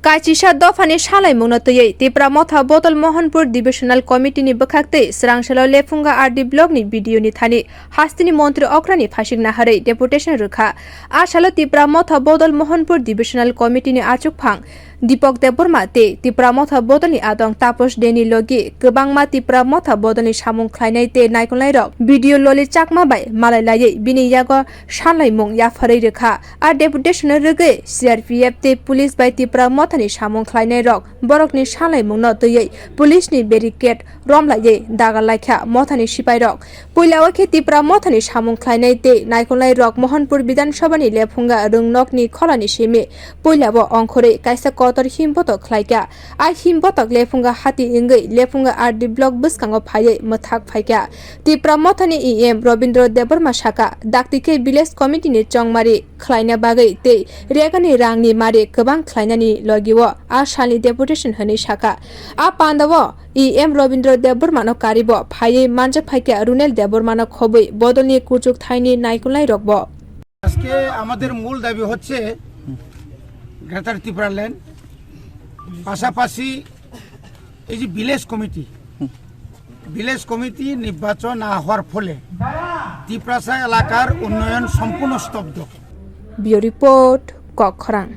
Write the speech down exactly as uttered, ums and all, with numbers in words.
Kaichisa dophani salaimungno twiwi Tipra Motha Bodol Mohanpur Divisional Committee ni bwkhaktwi Swrangsalo Lephunga R D block ni B D O ni thani hasteni montri okrani phasik naharwi deputation rwkha. A salo Tipra Motha Bodol Mohanpur Divisional Committee ni achukphang Dipok Debbarma tei Tipra Motha Bodol ni adong Taposh Deni logi kwbangma Tipra Motha Bodol ni samung khlainai tei naikolnairok B D O Loli Chakma bai malai laiwi bini yago salaimung yapharwi rwkha. A deputation-o rwgwi C R P F tei police bai Tipra Mothani samung khlainairok borokni salaimungno twiwi police-ni barricade romlaiwi dagarlaikha Mothani sipairok. Puilao khe Tipra Mothani samung khlainai tei naikolnairok Mohanpur Bidhan Sabhani lephunga rwngnokni kholani simi puilao ongkhorwi kaisa kotor himbotok khlaikha. A himbotok lephunga hati wngwi lephunga R D block bwskango phaiwi mwthak phaikha. Tipra Mothani E M Robindra Debbarma sakha, dakti khe village committee-ni chongmari khlaina bagwi tei regani rangni mari kwbang khlainani logio a salni deputation hwnwi sakha. A pandao E M Robindra Debbarmano karibo phaiwi manjak phaikha Runel Debbarmano khobwi bodolni kuchuk thaini naikolnairokbo. আজকে আমাদের মূল দাবি হচ্ছে গ্রেটার ত্রিপুরাল্যান্ড, পাশাপাশি এই যে village committee, village committee নির্বাচন না হওয়ার ফলে তিপ্রাসা এলাকার উন্নয়ন সম্পূর্ণ স্তব্ধ। Bureau Report, Kokkhorang.